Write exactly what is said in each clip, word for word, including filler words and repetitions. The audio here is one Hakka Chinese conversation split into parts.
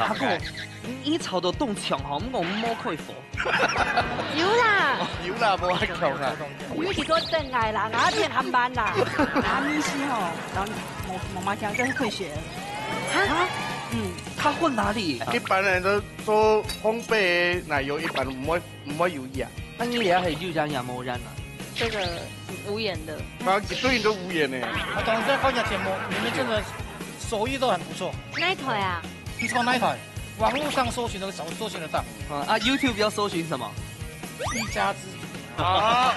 阿哥，你，你吵到當強吼，毋過毋好開火。有啦。有啦，無恁強啊。你去做等來啦，𠊎變看板啦。拿明星吼，然後我媽媽講這是混血兒。啊？嗯。他混哪裡？一般人都做烘焙的奶油，一般毋會，毋會有染。那你這下係有染也無染啊？這個無染的。啊，一堆人都無染呢。啊，當然在觀察節目，你們真的手藝都很不錯。哪一台啊？你從哪一台？ 網路上搜尋都找，搜尋得到。嗯，啊，YouTube要搜尋什麼？一家之煮。啊，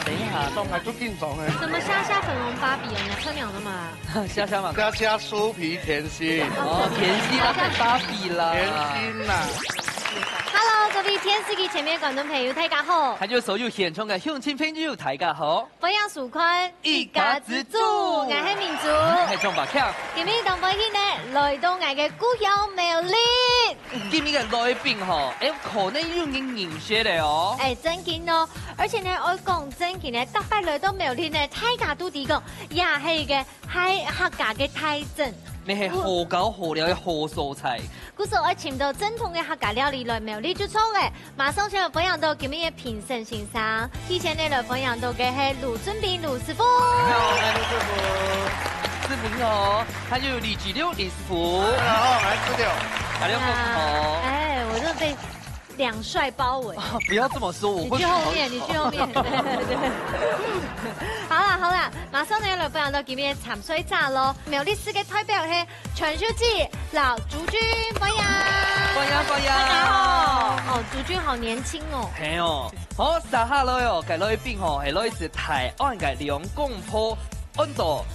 等一下，當然就緊張欸。什麼蝦蝦粉紅芭比哦，你要穿兩個嘛？蝦蝦嘛。蝦蝦酥皮甜心。哦，甜心啊，芭比啦。甜心啦。Hello，各位電視機前面的觀眾朋友，大家好。還有所有現場的鄉親朋友，大家好。歡迎收看一家之煮，𠊎係明珠。𠊎係張百強。今日當歡喜呢，來到𠊎个故鄉苗栗。 今日个來賓吼，哎，可能有人認識个哦。哎，正經哦，而且呢，𠊎講正經呢，逐擺來到苗栗呢，大家都知講，這係一個客，客家个大鎮。乜係好搞好料个好所在。故所愛尋到正統个客家料理來苗栗就著了。馬上就要分享到今日个評審先生， 以前呢，來分享到个係盧俊斌盧師傅。你好，我係盧師傅。師傅你好，還有李吉六李師傅。大家好，我係志六。大家好。哎，我真的被兩帥包圍。啊，不要這麼說，我會你去後面，你去後面。對，對，對。好啦，好啦，馬上呢，來分享到今日个參賽者囉。苗栗市个代表係 全秀記，老竹君，歡迎。歡迎，歡迎。大家好。哦，竹君好年輕哦。係哦，好，接下來哦，該來賓吼，係來自大安个兩公婆，安到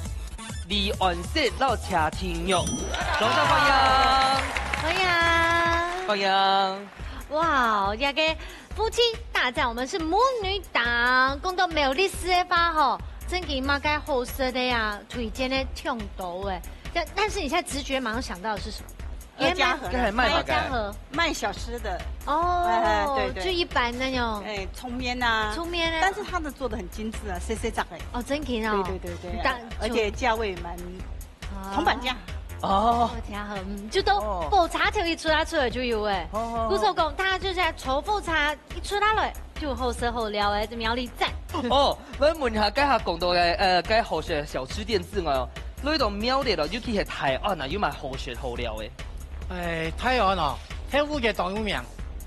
李安石摎謝庭玉，掌聲歡迎。歡迎。歡迎。哇，這個 夫妻大戰，我們是母女檔。講到苗栗市个話吼，正經麼个好食个啊，推薦个忒多欸。但，但是你現在直覺馬上想到的是什麼？二家和。這還賣啥个？二家和。賣小吃的。哦，哎，哎，對，對。就一般那種。哎，蔥麵啊。蔥麵啊。但是他的做得很精緻啊，細細隻欸。哦，正經哦。對，對，對，對。當，而且價位蠻，啊。銅板價。哦。好聽啊，嗯，就都哦。火車頭一出來，出來就有欸。哦，哦，哦。故所講，大家就係坐火車 一出來了，就好食好料欸，這苗栗讚。哦，來問一下，該下講到个，呃，該好食小吃店之外哦，來到苗栗咯，尤其係大安啊，有麼个好食好料个？哎，大安哦，豆腐業當有名，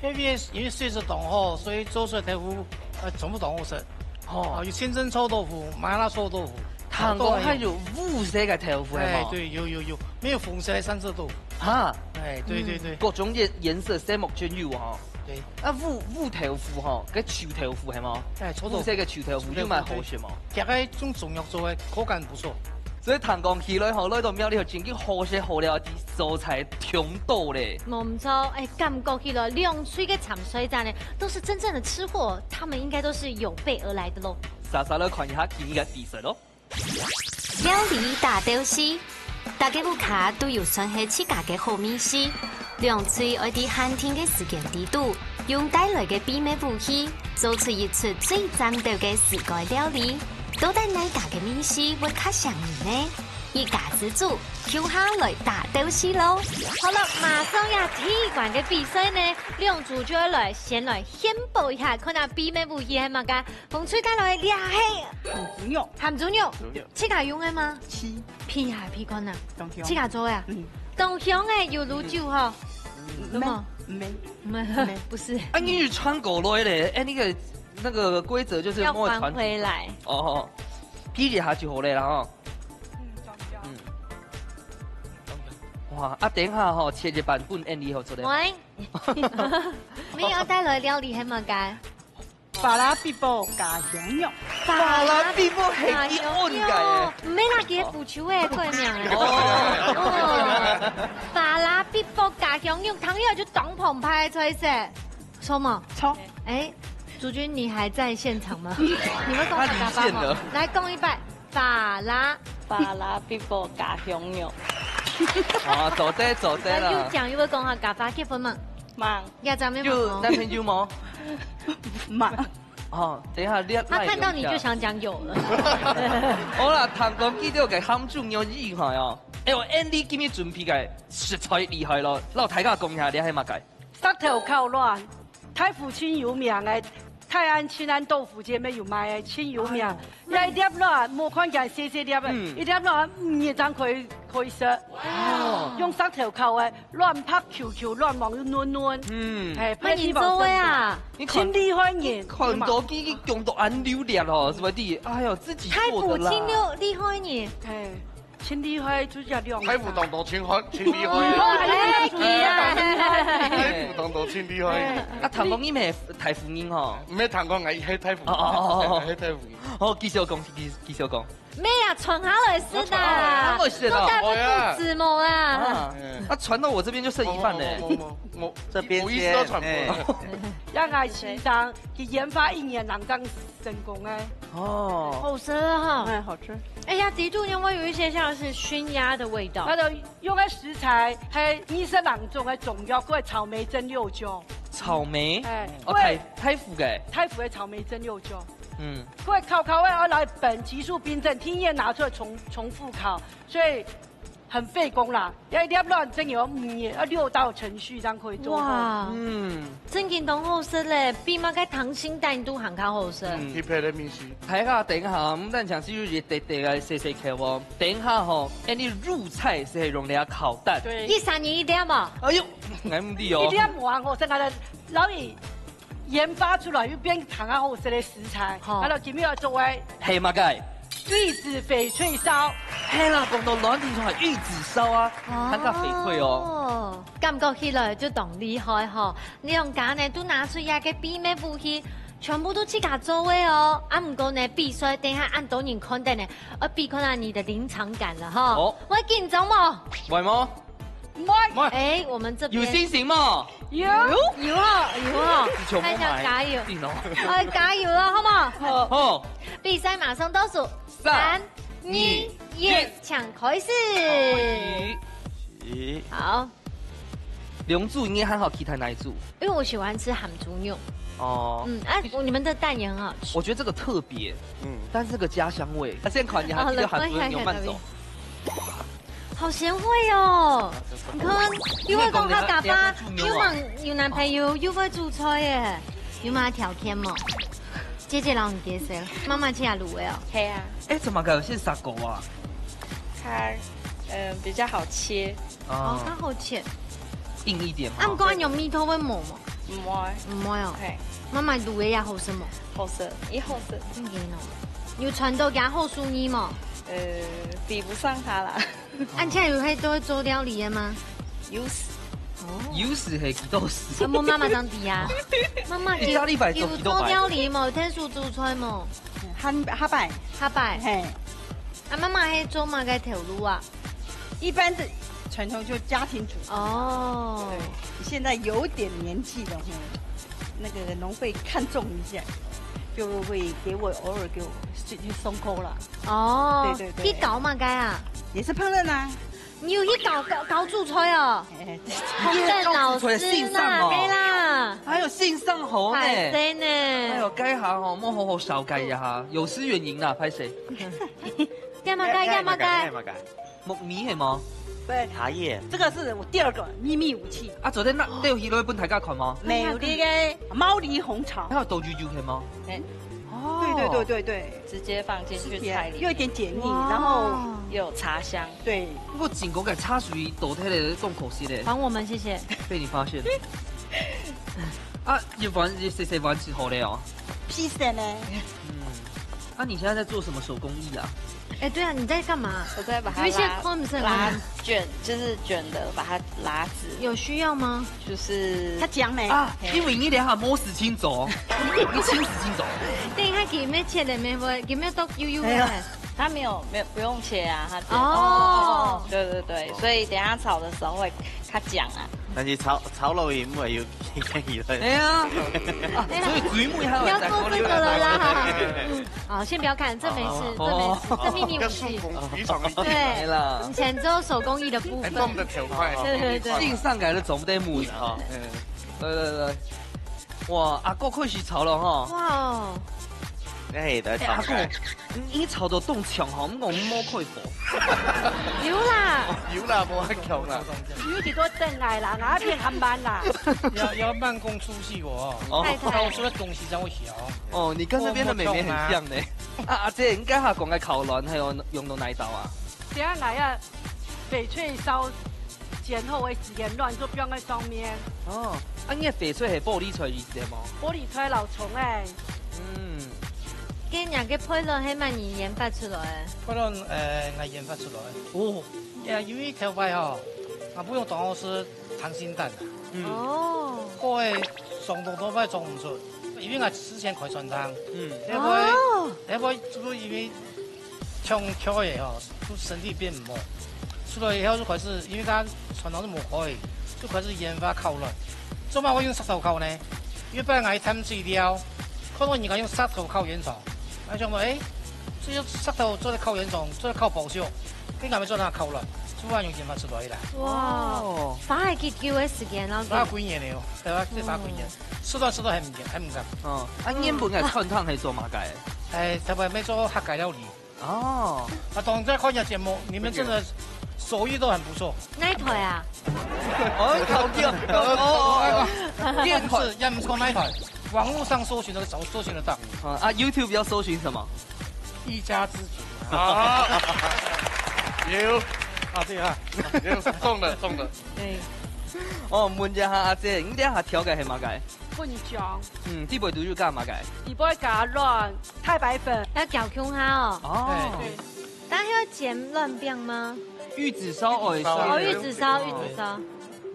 因為，因為水質當好，所以做出來豆腐，呃，全部當好食。哦。哦，有清蒸臭豆腐、麻辣臭豆腐，聽講還有烏色个豆腐，係無？哎，對，有，有，有，沒有紅色的三色豆腐。哈？哎，對，對，對。各種顏，顏色色目全有哦。 對。啊，烏，烏豆腐吼，該臭豆腐係無？哎，臭豆腐。烏色个臭豆腐，臭豆腐，有麼个好食無？對。這個用中藥做个，口感不錯。所以聽講起來吼，來到苗栗吼，正經好食好料个所在忒多咧。無毋著，哎，感覺起來，兩隊个參賽者呢，都是真正的吃貨，他們應該都是有備而來的囉。煞煞來看一下今日个比賽囉。 料理大鬥敘，大家屋下都有算係自家个好味緒。兩隊愛在限定个時間裡肚，用帶來个秘密武器，做出一出最讚鬥个自家料理。到底哪家个味緒會較餳人呢？一家之煮，共下來大鬥敘囉！好了，馬上呀，第一關个比賽呢，兩組就要來先來獻寶一下，看下秘密武器係麼个。 紅隊帶來个這係鹹豬肉。鹹豬肉。鹹豬肉。自家用个嗎？係。鼻下鼻看啊。當香。自家做个啊？嗯。當香欸，有滷酒吼。嗯。有無？沒。沒。沒，沒。不是。啊，你又穿過來咧？哎，那個，那個規則就是要還回來。莫穿。哦，哦。避一下就好了啦，吼。嗯，裝掉。嗯。哇，啊，等一下吼，切一半分Andy好出來。喂。沒有要帶來料理，還蠻該。 花lapipok加香肉。花lapipok係幾安个？毋係啦，佢係腐朽个，改名个。哦。哦。花lapipok加香肉，聽起來就當澎湃个菜色。著無？著。哎，竹君，你還在現場嗎？你會講客家話嗎？他離線了。來講一擺。 花啦。花lapipok加香肉。哦，做得，做得啦。那又講又會講客家話，結婚嗎？吂。也咱們吂。有男朋友嗎？吂。哦，等一下，戀愛。他看到你就想講有了。好啦，聽講佢兜个鹹豬肉厲害哦。哎喲，Andy今日準備个實在厲害咯，摎大家講一下，這係麼个？石頭烤卵，大湖盡有名个，泰安、慶安豆腐街乜有賣个，盡有名。這一粒卵，莫看佢細細粒个，嗯。一粒卵五日正可以可以食。哦。用石頭烤个，卵白Q Q，卵黃又嫩嫩。嗯。嘿，乜人做个啊？你看，盡厲害人。看到佢，佢講到恁流利哦，是吧？你，哎喲，自己做的啦。大湖盡厲，厲害人。嘿。 盡厲害，就係兩大湖當多盡好，盡厲害。哎，係啊。大湖當多盡厲害。啊，聽講你毋係大湖人吼？毋係聽講，𠊎係大湖人。哦，哦，哦，哦。係大湖人。哦，繼續講，繼，繼續講。沒啦，傳下來是的。哦，傳下來是的。都帶不住子母啦。啊，嗯。啊，傳到我這邊就剩一半嘞。我，我，我，我，這邊先，我意思要傳播。哎。讓愛情商，佢研發一年，人正成功哎。哦。好食哈。哎，好吃。 哎呀，底肚因為有一些像是燻鴨的味道。佢就用个食材，係二十零種个中藥，過草莓蒸餾酒。草莓？哎，哦，過大，大湖个。大湖个草莓蒸餾酒。嗯。過烤烤个，愛來燜，急速冰鎮，天然拿出來重，重複烤，所以很費工啦。要一粒卵蒸有五日，要六道程序這樣可以做好。哇。嗯。 正經當好食咧，比麼个溏心蛋都還較好食。嗯。特別个味緒。大家等一下，毋單淨係有一滴滴个細細口哦，等一下吼，恁樣入菜係用這烤蛋。對。一儕人一粒嘛。哎喲，𠊎毋知哦。一粒無恁好食，𠊎个老姨研發出來又變更加好食个食材，好。𠊎就今日要做个係麼个？ 玉子翡翠燒。係啦，講到卵，聽說係玉子燒啊，哦。看看翡翠哦。感覺起來就當厲害吼。你兩家呢，都拿出這个秘密武器，全部都自家做个哦。啊，毋過呢，比賽等下恁多人看等呢，要比看下你的臨場感了哈。哦。會緊張無？會無？ 毋會。哎，我們這邊有信心無？有。有哦，有哦。自從我買，大家加油。定哦。哎，加油了，好不好？好。好。比賽馬上倒數，三、三、二、二、一，一。請開始。咦。好。兩組應該還好，其他哪一組？因為我喜歡吃鹹豬肉。哦。嗯，啊，你們的蛋也很好吃。我覺得這個特別，嗯。但是這個家鄉味，那先看一下，好，這個鹹豬肉有慢走。來，分一下給大家。 好賢惠哦！你看，又會講客家話，又會，有男朋友，又會煮菜耶，有麼條件無？姐姐摎你介紹，媽媽去哪滷个哦？係啊。哎，怎麼搞？現在殺狗啊？它，呃，比較好切。哦，哦。較好切。硬一點嘛。啊，毋過恁樣味道會無無？毋會。毋會哦。係。媽媽滷个也好食無？好食，也好食。真个哦。有傳到佢好手藝無？呃，比不上它啦。 恁仔有係都會做料理个嗎？有時。哦。有時係幾多時？全部媽媽當知啊。媽媽，意大利牌做幾多牌？有做料理無？有𢯭手煮菜無？下，下擺。下擺。嘿。啊，媽媽係做麼个頭路啊？一般的傳統就家庭主婦。哦。對，現在有點年紀了，嘿，那個農會看重一下，就會給我，偶爾給我去，去送貨啦。 哦，對，對，對。去搞麼个啊？也是烹飪啊。你有去搞，搞，搞煮菜哦？哎，好，鄧老師啦，搞煮菜，性上哦。係啦。還有性上猴呢。歹勢呢。哎喲，該下吼，莫好好紹介一下，有失遠迎啦，歹勢。幹嘛該，幹嘛該？幹嘛該？ 木米係無？對。茶葉。這個是我第二個秘密武器。啊，昨天那，你有去落去分大家看無？沒有，那個貓梨紅茶。還有豆油油係無？哎。哦。對，對，對，對，對。直接放進去菜裡面。是甜，又有點解膩，哇。然後又有茶香。對。不過整個个茶水倒忒了，當可惜咧。還我們，謝謝。被你發現。啊，一碗，一細細碗就好了哦。披薩呢？嗯。啊，你現在在做什麼手工藝啊？哎，對啊，你在幹嘛？我在把它拉，有一些框是什麼？拉捲，就是捲的，把它拉直。有需要嗎？就是它講呢。啊，因為你兩下無事情做，你請事情做。等一下，佢乜切了，乜會，佢乜剁幼幼个。哎呀。它沒有，沒有，不用切啊，它直接。哦。對，對，對，所以等一下炒的時候會較講啊。但是炒，炒落去毋會有，有，有。哎呀，啊，所以水母還有在鍋裡面。不要做這個了啦。好，先不要看，這沒事，哦。這沒事，這秘密武器。要順風，非常的。對，沒啦。以前只有手工藝的部分。哎，動得挺快。對，對，對。性上改的總得母的哈。嗯。來，來，來。哇，阿哥開始炒了哈。哇哦。哎，來，哎，阿哥，你，你吵到當強吼，毋過毋好開火。有啦。有啦，無恁強啦。有幾多等來啦，哪片還慢啦？要，要慢工出細活哦。哦。太太。到時候東西才會小。哦，你跟那邊的妹妹很像呢。啊，阿姐，你剛才講个烤卵，還有用到哪一刀啊？等下來啊，翡翠燒前後个時間卵就放在上面。哦，啊，你个翡翠係玻璃彩个無？玻璃彩老蟲哎。嗯。該若个翡翠係麼人研發出來个？翡翠，呃，𠊎研發出來个。哦。哎呀，因為頭擺吼，啊，毋用當好食溏心蛋啊。嗯。哦。過後，上當多擺裝毋出，因為𠊎之前開餐廳。嗯。後尾，哦。後尾就因為 像，像个吼，就身體變毋好。出來以後就開始，因為佢傳統都無開，就開始研發烤卵。做麼个會用石頭烤呢？因為本來𠊎去探水料，看到人家用石頭烤煙腸，𠊎想講，誒，這用石頭做得烤煙腸，做得烤包粟，跟𠊎兜做得烤卵，就恁樣研發出來啦。哇，哦。花了幾久个時間，然後花幾年了哦，對吧？這花幾年，嗯。食到食到還毋，還毋慣。哦，啊，原本个餐廳係做麼个？誒，頭擺愛做客家料理。 哦。啊，當然在看你的節目，你們真的手藝都很不錯。哪一台啊？哦，搞掉。哦，哦，哦。電台。是，也毋是講哪一台，網路上搜尋都找，搜尋得到。啊，啊，YouTube要搜尋什麼？一家之煮。啊。有。啊，對啊。有，中了，中了。對。哦，問一下阿姐，你等下挑个係麼个？粉漿。嗯，底背肚有加麼个？底背加卵、太白粉。要攪共下哦。哦。對。對。 但係要煎卵餅嗎？玉子燒，哦，玉子燒，玉子燒。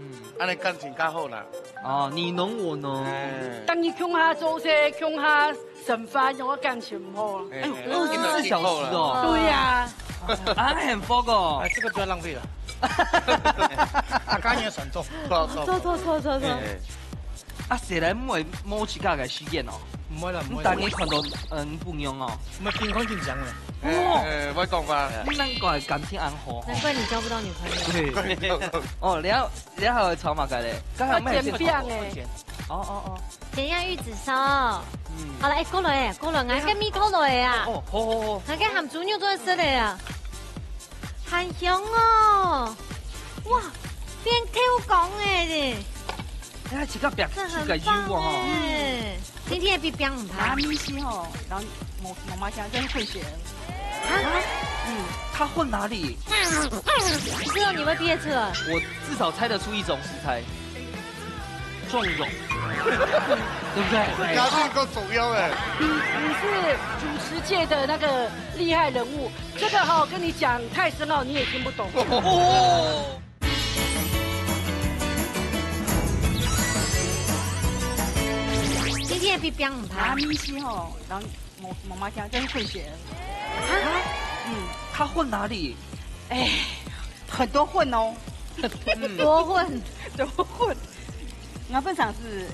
嗯。恁樣感情較好啦。哦，你侬我侬。哎。等於共下做事，共下食飯，有感情無？哎，哎，二十四小時哦。對呀。啊，很福哦。哎，這個不要浪費了。啊，剛剛也算中。不好，不好，不好。錯，錯，錯，錯，錯。哎。 啊，誰來摸，摸自家个時間哦？毋會啦，毋會啦。你等於看到，嗯，不用哦。毋係緊看緊張咧。哦。哎，哎，莫講吧。難怪感情恁好。難怪你交不到女朋友。對。哦，你要，你要還有炒麼个咧？剛才我們有先煎餅哎。哦，哦，哦。煎下玉子燒。嗯。好了，哎，過來哎，過來，𠊎个味道來啊。哦，好，好，好。𠊎个鹹豬肉做得食个啊。 還香哦！哇，變透光个咧！哎，這个餅，這个油哦，哈。這很棒哎！今天的比餅毋怕。拿米線吼，然後抹，抹麻醬，這是混血兒。啊？嗯。它混哪裡？你知道你會憋出來。我至少猜得出一種食材。 重油，對不對？壓力夠重要哎。你，你是主持界的那個厲害人物，這個哈，跟你講太深奧，你也聽不懂。哦。今天的比餅毋怕。拿米線吼，然後抹，抹麻醬，這是混血兒。啊？嗯。它混哪裡？哎，很多混哦。嗯。多混。多混。 𠊎本身是，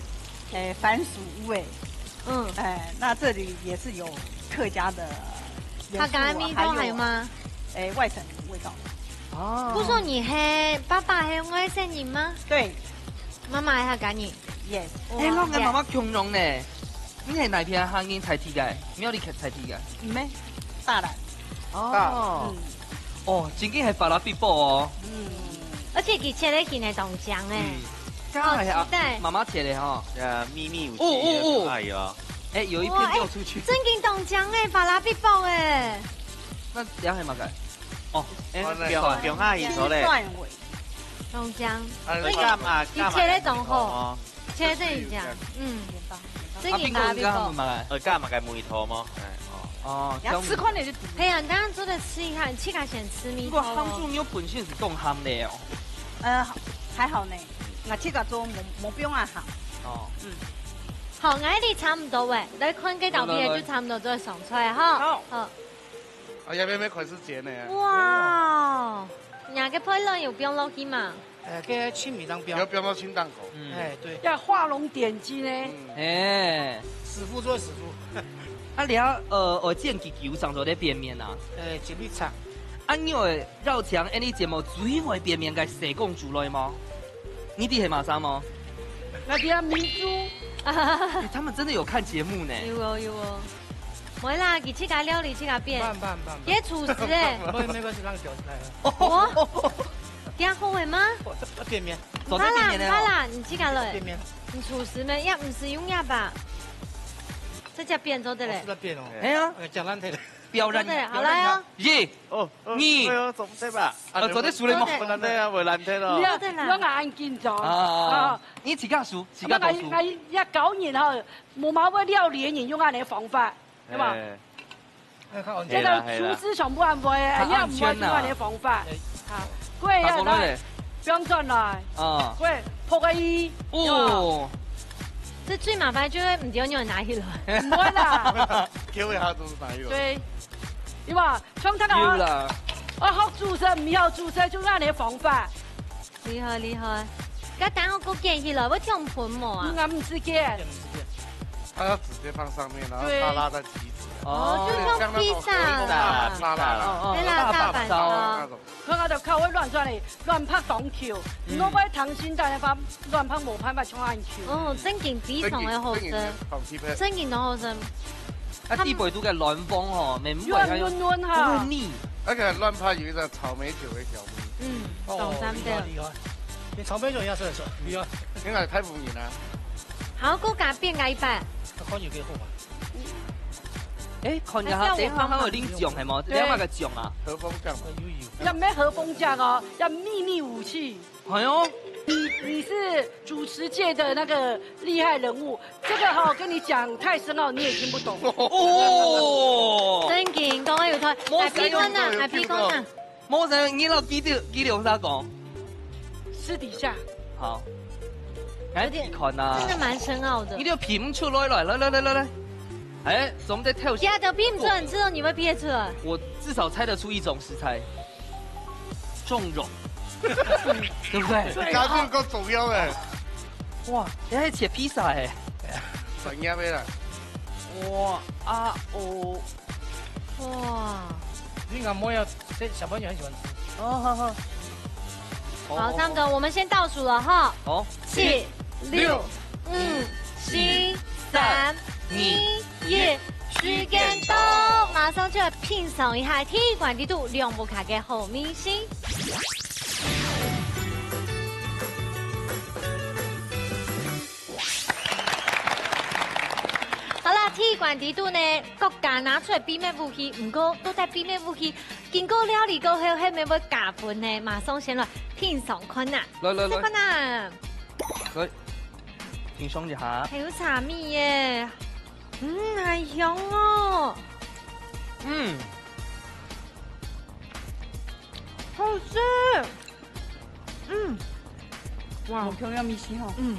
誒，番薯味。嗯。哎，那這裡也是有客家的元素啊，客家的味道還有，還有嗎？誒，外省味道。哦。不是說你係，爸爸係外省人嗎？對。媽媽係客家人。Yes。哇。哎，𠊎个媽媽共樣呢。 你係哪片客人在地个？苗栗个在地个？毋係，大蘭。哦。嗯。哦，真經係法拉比寶哦。嗯。而且佢切个形係當靚誒。嗯。好期待。媽媽切个吼。呀，咪咪有哦，哦，哦。哎喲。哎，有一片掉出去。哇，哎，真經當靚誒，法拉比寶誒。那這係麼个？哦，哎，放，放下去好咧。蒜尾。當靚。啊，你切个當好。 切等一下，嗯，這个啊，冰棍你剛剛買來？呃，加麼个梅頭嗎？哎，哦。哦，要吃看你就。哎呀，你當然做得吃一下，你自家先吃梅頭哦。不過鹹豬肉本身係當鹹个哦。呃，還好呢，𠊎自家做無，無放啊鹹。哦。嗯。好，𠊎這差毋多喂，來看這道片就差毋多做得上菜哈。好。好。啊，這片愛開始煎了。哇，你个配料有放落去嗎？ 呃，該青米當標。要放到清淡口。嗯。哎，對。要畫龍點睛呢。嗯。哎。師傅做師傅。啊，你要，呃，愛煎幾久上做个扁面啊？呃，煎一場。啊，你有邀請𠊎俚節目最會扁面个社工出來嗎？你知係麼儕嗎？那個明珠。哎，他們真的有看節目呢。有哦，有哦。毋會啦，佢自家料理自家變。慢慢慢慢。佢廚師欸。不會，沒關係，讓我表演來了。哦，這樣好欸嗎？我這，這變面。做得變面的哦。毋怕啦，毋怕啦，你自家來。變面。你廚師咩？也毋使用這把，直接變做得咧。我是在變哦。哎呀，呃，講爛忒了。表演，做得咧，好，來哦。一，哦，哦，二。哎呦，做毋得吧？呃，做得輸了嗎？做得。無爛忒啊，無爛忒咯。你要，做得啦。你要恁緊張啊。啊，你自家輸，自家倒輸。𠊎，𠊎，𠊎，一九年吼，無嘛會料理的人用恁樣的方法。 對吧？哎。哎，較安全。這个廚師上不安排，較安全啊。你也毋會用恁樣的方法。哎。好，過來，好，講到這。來，不用轉來。啊。過來，破个一。哦。這最麻煩就係毋知愛拿起來。毋會啦。Q一下都是拿起來。對。對吧？像這个啊，有啦。哦，學廚師，毋曉廚師就用恁樣的方法。 厲害，厲害。該等下過捲起來，會忒噴無啊？嗯，啊，毋使捲。他要直接放上面，然後對。沙拉再起子。哦，就像披薩。哦，這樣那種沙拉。哦，哦，對啦，大阪燒。大阪燒啊。那種。看啊，就靠會亂轉的，亂拍當久。嗯。你若會溏心蛋的話，亂拍無辦法衝恁久。哦，正經非常的好食。正經，正經放屁屁。正經當好食。 啊，佢底背肚个卵黃吼，綿綿軟軟哈。又會膩。那個亂拍有一個草莓酒的香味。嗯，哦，當讚的。厲害，厲害。連草莓酒也係很熟，厲害。應該太無人啊。好，過加變加一半。那看有幾好嘛。哎，看一下，還是要我幫忙？等一下還有另醬係無？對。這樣那個醬啊。和風醬嘛。有，有。要沒和風醬哦，要秘密武器。 哎喲。你，你是主持界的那個厲害人物，這個哈，跟你講太深奧，你也聽不懂。哦。正經，講得有道理。莫生，來，P哥呢？來，P哥呢？莫生，你老記得，記得有啥講？私底下。好。有點，哎，你看啊。真的蠻深奧的。你就品出來了，來，來，來，來，來。哎，總得跳。其他的品出來，你知道你會撇出來。我至少猜得出一種食材。 重肉，對不對？加入个重肉欸。哇，這還切披薩欸。專業的啦。哇，啊，哦。哇。你看，我要，這小朋友很喜歡吃。哦，好，好。好，好，唱歌，好。我們先倒數了哈。好。七、六、六、五、四、三、二、一，時間到，馬上就來品嚐一下鐵觀底肚涼屋下个好味緒。好啦，鐵觀底肚呢，各家拿出來秘密武器，毋過到底秘密武器經過料理過後，係毋係會加分呢？馬上先來品嚐看啊！來，來，來。試看啊！來，品嚐一下。還有茶米耶。 嗯，還香哦。嗯。好食。嗯。哇。無共樣味緒吼。嗯。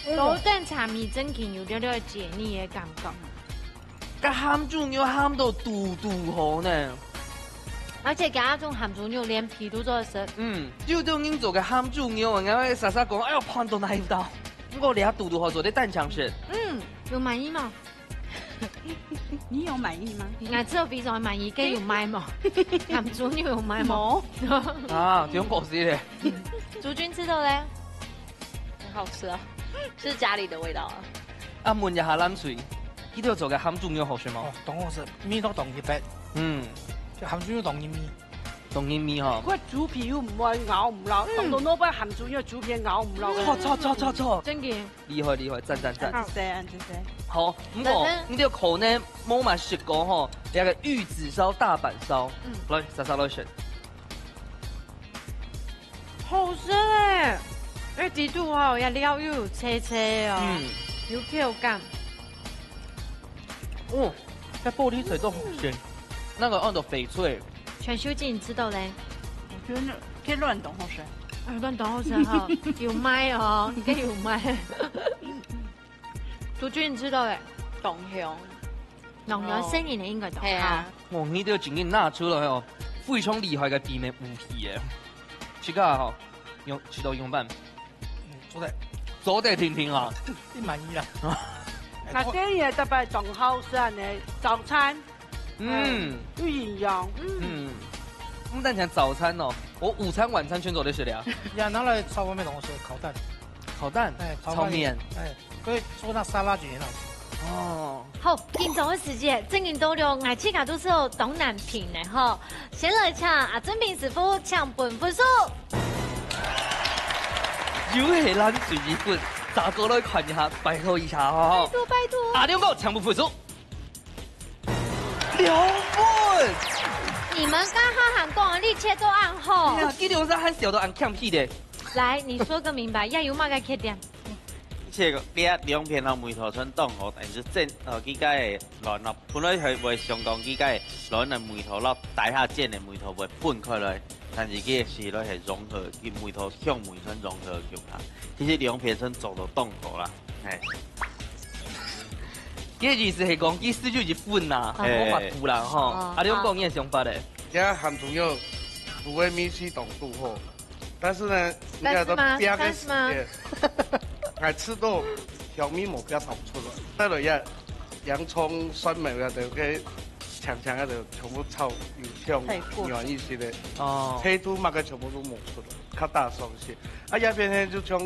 嗯。golden茶米正經有了了解膩个感覺。該鹹豬肉鹹到堵堵好呢。而且加那種鹹豬肉連皮都做得食。嗯，就這種人做个鹹豬肉，人家會煞煞講，哎喲，飯都拿毋到。不過你還堵堵好做得單槍食。嗯，有滿意嗎？ 你有滿意嗎？𠊎自家非常滿意，該有賣無？鹹豬肉有賣無？無。啊，真可惜咧。竹君食著咧？很好吃啊，是家裡的味道啊。啊，問一下藍水，佢兜做个鹹豬肉好食無？哦，當好食，味道當特別。嗯。就鹹豬肉當入味。當入味吼。佢豬皮又毋會咬毋落，嗯。當到那擺鹹豬肉豬皮咬毋落。著，著，著，著，著。正經。 厲害，厲害，讚，讚，讚。恁仔細，恁仔細。好，毋過，等等。你這口呢，無嘛食過吼，這个玉子燒、大阪燒。嗯。來，莎莎來選。好食欸！欸，底肚吼，這料又有脆脆哦，嗯。有口感。哦，該玻璃脆都好食。嗯。那個安到翡翠。全秀姐，你食著咧？我覺得那，可以亂凍好食。啊，亂凍好食哈，有賣哦，你可以有賣。 竹君，你食著咧？當香。當香，哦。細人仔應該當好。係啊。哦，你這正經拿出來哦，非常厲害个秘密武器耶。自家吼，用，試著仰般？嗯，做得。做得定定啊。你滿意啦。啊，這也特別當好食个早餐。 嗯。嗯，有營養。嗯。嗯，毋單淨早餐哦，𠊎午餐、晚餐全做得食了。呀，拿來炒飯乜當好食，烤蛋。烤蛋？哎，炒飯。炒麵。哎，可以做那沙拉就很好吃。哦。好，緊張个時節，正經到了，𠊎自家都係當難評个吼。先來請阿俊斌師傅請分分數。又係爛水一分，再過來看一下，拜託一下吼。拜託，拜託。阿亮哥，請分分數。兩分。你們剛剛還講力氣都恁好。哎呀，今天我是還笑到恁強氣的。來，你說個明白，要有麼个缺點？ 這个，這兩片个味道算當好，但是煎，呃，佢个卵啊，本來係會想講佢个卵个味道摎底下煎个味道會分開來，但是佢个係來係融合，佢味道香味算融合共下。其實兩片算做到當好啦，嘿。佢个意思係講，佢四就一分啦，啊。無法度啦吼。哦，阿亮講你个想法咧？這鹹豬肉，滷个味緒當拄好。 但是呢，但是嗎？你看都煸个時間，但是嗎？還吃到調味無煸炒出來。再來呀，洋蔥、蒜苗呀，都該強強个，都全部炒有香，太過軟一些个。哦。脆度嘛，該全部都無出來，較大聲些。啊，這片呢，就像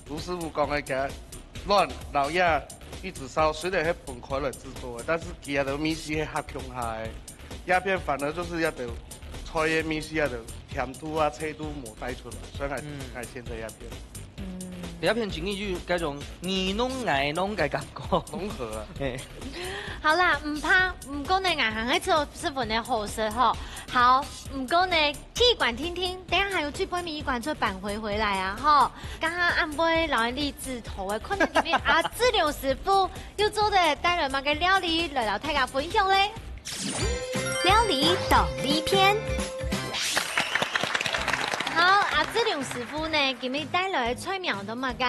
盧師傅講个，佢卵摎這一直燒，雖然係分開來製作个，但是佢个味緒係合共下个。 這片反而就係這兜菜个味緒，這兜甜度啊、脆度無帶出來，所以𠊎，嗯。𠊎選擇這片。嗯。這片真个有該種你侬𠊎侬个感覺。融合啊。嘿。好啦，毋怕，毋過呢，𠊎還係做十分个好食吼。好，毋過呢，去一關定定，等下還有最尾一關做扳回回來啊吼。剛剛暗晡摎你指頭个，看到這邊阿志良師傅又做得帶來麼个料理來摎大家分享咧？ 料理懂你篇。好，阿志良師傅呢，今日帶來个菜名都麼个？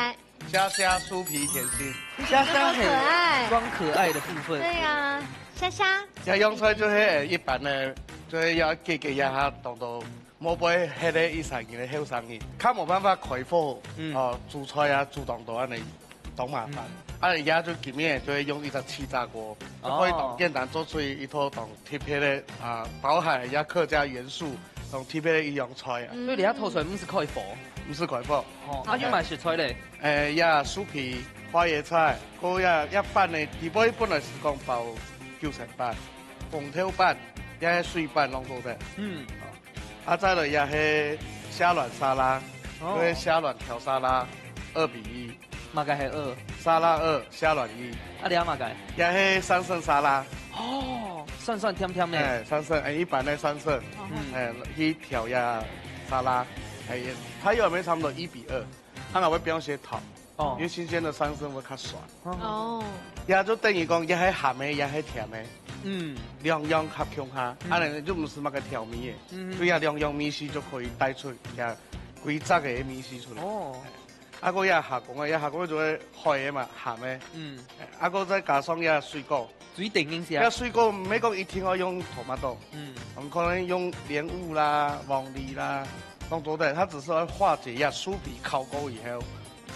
蝦蝦酥皮甜心。蝦蝦係很可愛。裝可愛的部分。對啊，蝦蝦。這樣菜就係一般个，就係愛解決一下當多無會歇个一三年个後生人，較無辦法開火，嗯。哦，煮菜啊，煮當多恁呢。 當麻煩。嗯。啊，而家就今日就會用一隻氣炸鍋，就可以當簡單做出一道當特別个，啊，包含一下客家元素，當特別个一樣菜啊。嗯。所以你這道菜毋係開火？毋係開火。哦，啊，有麼个食材咧？誒，呀，酥皮、花椰菜，還有呀，呀，粄呢，底背本來係講包九層粄、紅豆粄，也係水粄攏做得。嗯。哦。 啊，再來也係蝦卵沙拉，哦。因為蝦卵調沙拉，二比一。麼个係二？沙拉二，蝦卵一。啊，你愛麼个？也係三色沙拉。哦，酸酸甜甜个。哎，三色，哎，一般个三色，哦。嗯。哎，去調一下沙拉，哎，它原本差不多一比二，啊，𠊎會放些糖。 哦。因為新鮮个三色會較酸。哦。也就等於講，也係鹹个，也係甜个。嗯。兩樣合共下，嗯。恁呢就毋係麼个調味个。嗯。所以啊，兩樣味緒就可以帶出也規隻个味緒出來。哦。啊，過也下講个，也下講就係海个嘛，鹹个。嗯。啊，過再加上也水果。 水電應該啊。該水果毋係講一定愛用tomato，嗯。我們可能用蓮霧啦、黃梨啦，當多个，它只是要化解一下酥皮烤過以後，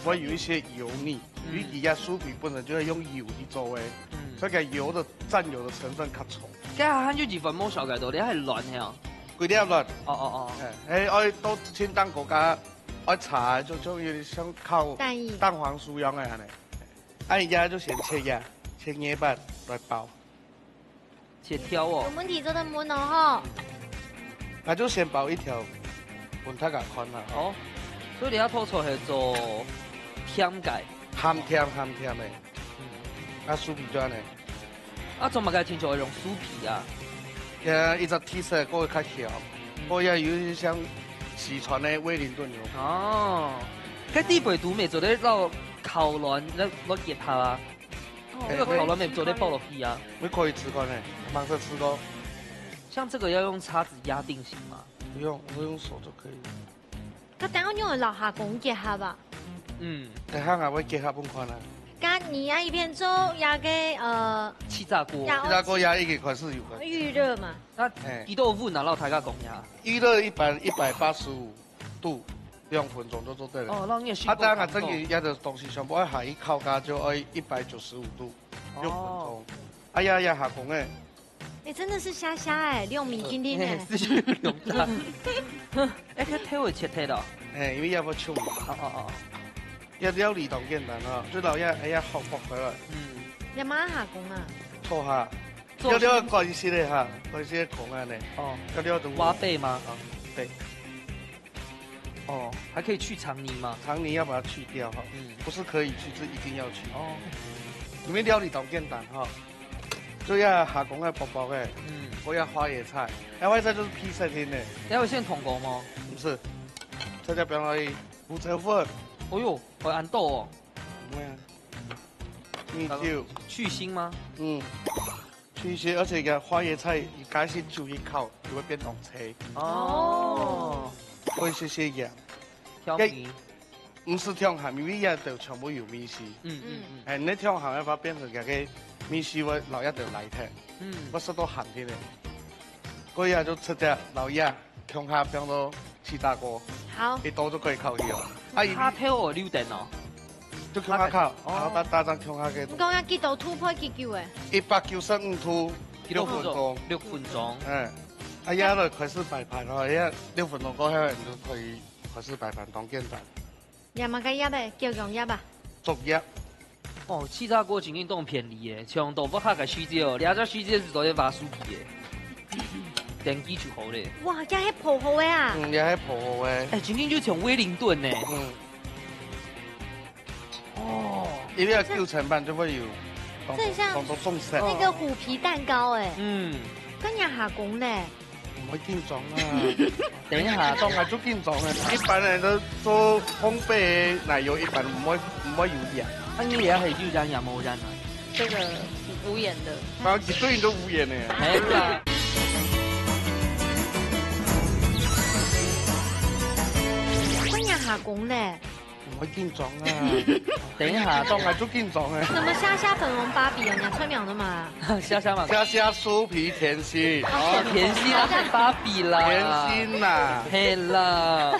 會有一些油膩，嗯。尤其這酥皮本身就會用油去做个，嗯。所以講油的，佔油的成分較重。該還有一份無紹介到，你還卵係啊？幾粒卵。哦，哦，哦。哎，哎，愛到清淡國家，愛炒，就，就有點像烤蛋液。蛋黃酥樣个恁呢。 啊，而家就先切呀，切葉瓣來包。切條哦。有問題做得問哦，吼。那就先包一條，分大家看啦，吼。哦，所以你這道菜係做甜个。鹹甜鹹甜个。嗯。啊，酥皮就恁呢。啊，做麼个親像會用酥皮啊？呀，一隻特色，過會較香，嗯。過也有一些像四川个威靈頓牛排。哦，該底背肚乜做得摎 烤卵，那，那結合啊。哦。那個烤卵也做得包落去啊。你可以吃看呢，盲食吃過。像這個要用叉子壓定型嗎？不用，我用手就可以了。該等下用个摎蝦公結合啊？嗯。等下啊，我結合分看啊。該你啊，一邊做壓个，呃，氣炸鍋。壓氣炸鍋壓一個款式有个。預熱嘛。那哎。幾多溫啊？摎大家講一下。預熱一般一百八十五度，兩分鐘就做得了。哦，那你也辛苦啊，當然，這個很多。壓的東西全部愛下去烤，該就愛一百九十五度，哦。六分鐘。哎呀呀，下工哎。哎，真的是蝦蝦哎，六米斤斤哎。嘿，是六大。哎，這頭會切忒了。哎，因為要不要去嘛？哦，哦，哦。要料理當簡單啊，就老要，哎呀，好，好回來。嗯。也嘛下工啊？錯哈，做要了關係的哈，關係的空啊呢，哦，要了就挖背嗎？啊，對。哦，還可以去腸泥嗎？腸泥要把它去掉哈，嗯，不是可以去，是一定要去。哦，因為料理當簡單哈，就要下工个薄薄个，嗯，我要花椰菜，哎，花椰菜就是皮色的呢，要有現捅過嗎？不是，這叫表而已，胡椒粉。哦喲，會恁多哦。 對啊，米酒，去腥嗎？嗯，去腥，而且个花椰菜，你加些酒一烤，就會變成青。哦，會些些鹽，調味。毋使忒鹹，因為這都全部有米絲。嗯嗯嗯。哎，你忒鹹个話，變成這个米絲會老一點來忒，嗯，會食到鹹个咧。所以啊，就直接老一 共下放到氣炸鍋，好，一刀就可以烤去哦。啊，一下頭哦，六點哦，就共下烤，哦，然後搭搭上共下个。你講要幾多度配幾久誒？一百九十五度，幾多分鐘？六分鐘。六分鐘。嗯，啊，然後開始擺盤哦，因為六分鐘過後，你就可以開始擺盤，當簡單。 也嘛个葉誒，叫用葉啊？竹葉。哦，氣炸鍋正經當便利誒，像到屋下个時節哦，這隻時節係做得挖樹皮誒，電機就好咧。哇，這係泡好个啊？嗯，這係泡好个。哎，正經就像威靈頓呢。嗯。哦，因為要九層半就會有當多，這像當多眾生。那個虎皮蛋糕誒。嗯，跟人家下工咧。 毋會緊張啊。等一下，當然就緊張了。一般人都做烘焙奶油，一般毋會，毋會有鹽。啊，你這下係有鹽也無鹽啊？這個無鹽的。反正一堆人都無鹽的。哎呀，跟人家下工咧。 毋會緊張啊。等一下，當然就緊張啊。什麼蝦蝦粉紅芭比啊，你還出名的嘛？蝦蝦嘛。蝦蝦酥皮甜心。哦，甜心啊，係芭比啦。甜心啦。係啦。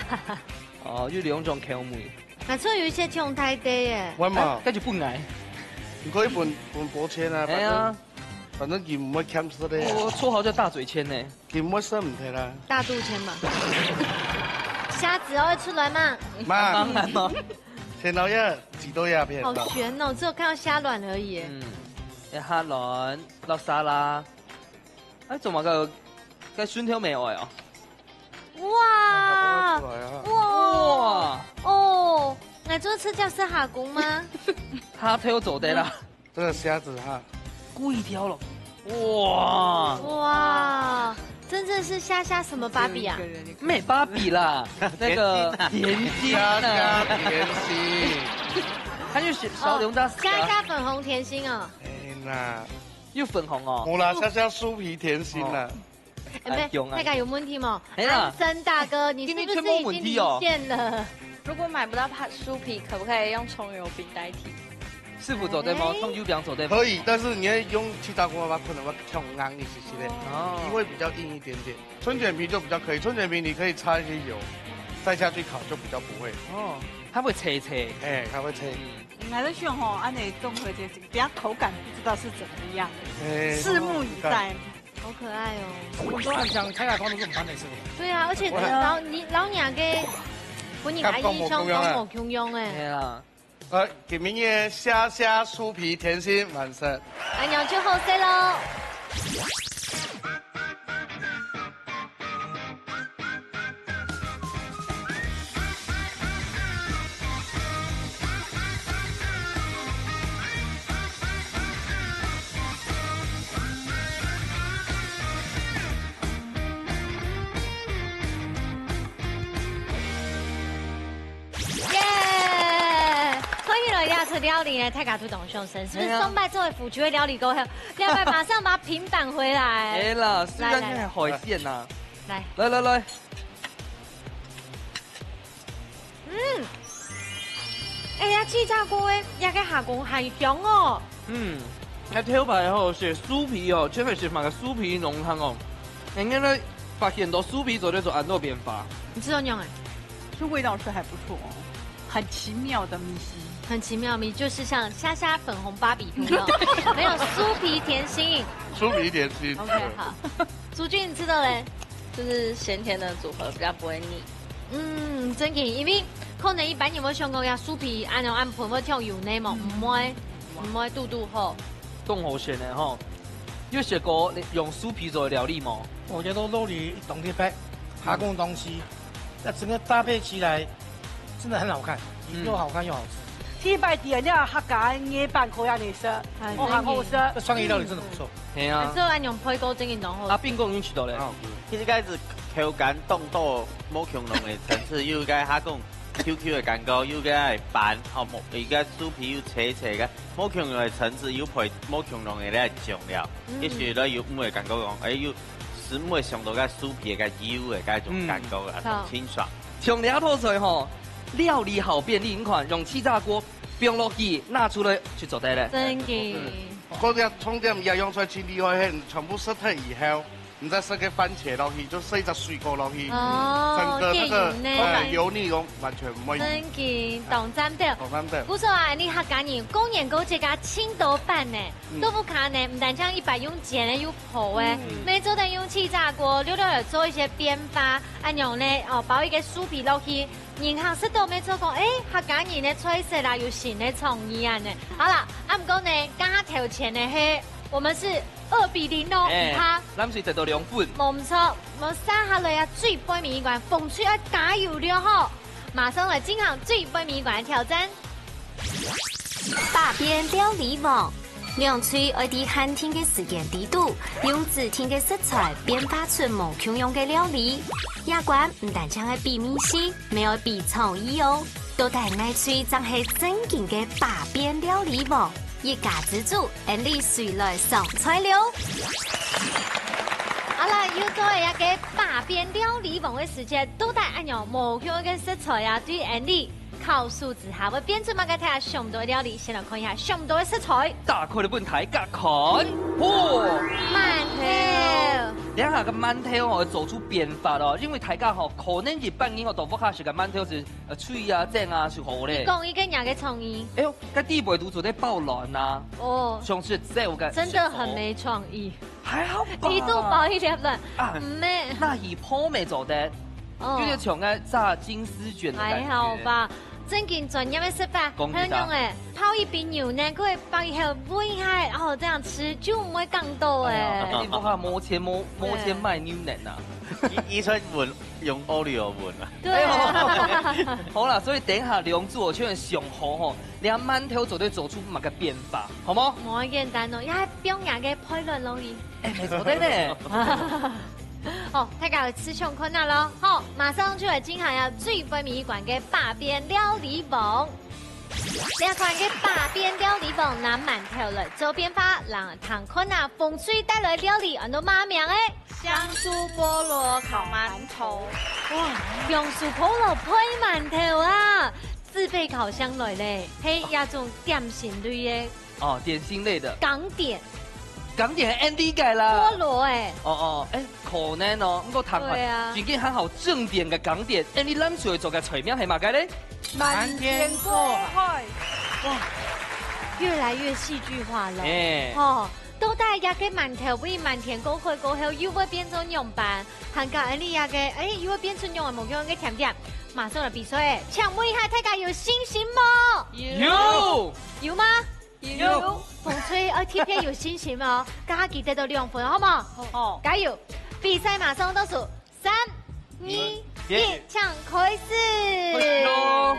哦，有兩種口味。啊，所以有一些像大地耶。我嘛，哎，該就不愛。你可以分，分薄切啊，哎呀。反正，反正佢毋會欠食的啊。我綽號叫大嘴千呢。 佢毋會食毋忒啦。大肚千嘛。蝦子愛出來嘛？嘛，當然咯。先老爺幾多呀片？好懸哦，只有看到蝦卵而已耶。嗯，一下卵，落沙拉。哎，怎麼个，該蒜頭無愛哦？哇！哇！哇！哦，𠊎做赤腳係下工嗎？下頭做得啦。 這個蝦子哈，故意挑了。哇！哇，真正是蝦蝦什麼芭比啊？沒芭比啦，那個甜心啊。蝦蝦甜心。它就是小龍蝦。哦，蝦蝦粉紅甜心哦。哎，那又粉紅哦。無啦，蝦蝦酥皮甜心啦。哦。 哎，沒，哎，囧啊。大家有問題嗎？沒啦。安森大哥，你是不是已經離線了？今天全部問題哦。如果買不到帕-，酥皮，可不可以用蔥油餅代替？師傅做得嗎？哎。蔥油餅做得嗎？可以，但是你要用氣炸鍋的話，可能會忒硬一些些的，哦。皮會比較硬一點點。春捲皮就比較可以，春捲皮你可以擦一些油，再下去烤就比較不會。哦，它會脆脆。哎，它會脆。嗯。𠊎在想吼，恁樣綜合起來，等下口感不知道是怎麼樣，哎，拭目以待。 好可愛哦。我都很想開來放都是我們班的，是不是？對啊，而且老，你，老娘个，分人家印象當無共樣誒。對啊。呃，今晡日个蝦蝦酥皮甜心完成。阿娘就好勢咯。耶！歡迎來到這料理呢，大家都當上身，是不是？哎呀。上擺做个腐竹个料理過後，這擺馬上把平板回來。哎啦，雖然係海鮮吶。來。來來來。 嗯，哎呀，氣炸鍋个，這个蝦公還香哦。嗯，該頭擺吼，係酥皮哦，全部係買个酥皮濃湯哦。人家呢，發現到酥皮做得做恁多變化。你知道樣哎？這味道是還不錯哦，很奇妙的米稀。很奇妙，你就是像蝦蝦粉紅芭比，有沒有？沒有酥皮甜心。酥皮甜心。OK，好。竹君，你吃到嘞？ 就是鹹甜的組合比較不會膩。嗯，真个，因為可能一般人會想講，呀，酥皮恁樣恁噴會忒油膩嘛，嗯。毋會，毋會堵堵好。當好食呢吼。有食過用酥皮做个料理無？我覺得肉裡一種特別，加工東西，那整個搭配起來真的很好看，嗯又好看又好吃。第一擺點了客家个夜粄可以安尼食，哎哦，很好食。這創意料理真的不錯。係啊，做恁樣配過正經當好。阿斌講恁食到咧，其實該係口感當多無共樣个層次，有該下講QQ个感覺，有該粄，吼，無，有該酥皮又脆脆个，無共樣个層次，有配無共樣个咧醬料，也許咧有毋會感覺講，哎，有係毋會想到該酥皮个該油个該種感覺啊，嗯很清爽。像這道菜吼，料理好便利，你看用氣炸鍋放落去，拿出來就做得了。真个。嗰隻重點也用出來盡厲害，係全部食忒以後，你再食个番茄落去，就食一隻水果落去，哦整個那個變油呢呃油膩都完全毋會。真个，當讚的。好，咱的。不錯啊，你客家人過年過節个盡多粄呢，嗯豆腐乳呢，毋單淨一般用煎个，有烰个，乜做得用氣炸鍋，略略來做一些變化，恁樣呢，哦，包一個酥皮落去，人客食到乜做講，誒，客家人个菜色啦，有新个創意啊呢。好啦，啊毋過呢，剛剛頭前呢，嘿，我們是二比零哦，毋怕。藍隊得到兩分。無毋錯，無接下來啊，最背尾一關，紅隊愛加油了吼！馬上來進行最背尾一關个挑戰。百變料理王，兩隊愛在限定个時間裡肚，用指定个食材變化出無共樣个料理。這關毋單淨愛比味緒，乜愛比創意哦。到底哪隊正係正經个百變料理王？一家之煮，恁樣隨來上菜了。好啦，又到了一個百變料理王个時間，到底恁樣無共个食材啊，對𠊎俚考試之下會變出麼个？大家想毋到个料理，先來看一下想毋到个食材。打開來分大家看，嚯！饅頭。這下个饅頭吼做出變化咯，因為大家吼可能一般人吼都毋會食个饅頭係呃脆啊、煎啊、係好咧。講一個人个創意。哎喲，該底背都做得包卵啊，哦，像係這個真的很沒創意。還好吧？你都包一粒卵，啊毋係。那一泡沒做得，哦有點像該炸金絲卷的感覺。還好吧？正經專業个食法，講一下還有用誒，泡一杯牛奶，過後放一下，煨一下，然後這樣吃就毋會哽到誒。哎，你不怕無錢無無錢買牛奶啊？醫醫生問用Oreo問啊。對啊，好啦，所以等一下兩組我確認想好吼，你看饅頭做得做出麼个變化，好無？無簡單哦，也係放人个配卵落去。哎，沒做得呢。好，大家有試想看啊咯。好，馬上就來進行啊最尾一關个百變料理王。這款个百變料理王拿饅頭來做變化，讓聽看啊紅隊帶來料理安到麼名誒？香酥菠蘿烤饅頭。哇，香酥菠蘿配饅頭啊！自備烤箱來咧，係一種點心類个哦，點心類的，港點港點Andy改啦。菠蘿誒。哦哦，哎，可能哦，毋過聽看，對啊最近還好正點个港點，哎，你藍隊做个菜名係麼个咧？滿天過海。哇，越來越戲劇化了。哎，哦，到底這個饅頭會滿天過海過後又會變做仰般？還有恁樣這個，哎，又會變出仰般無共樣个甜點？馬上來比賽，請問一下大家有信心無？有。有嗎？有。紅隊愛特別有信心哦，剛剛記得到兩分，好無？好，加油！比賽馬上倒數，三、二、一，請開始。喲。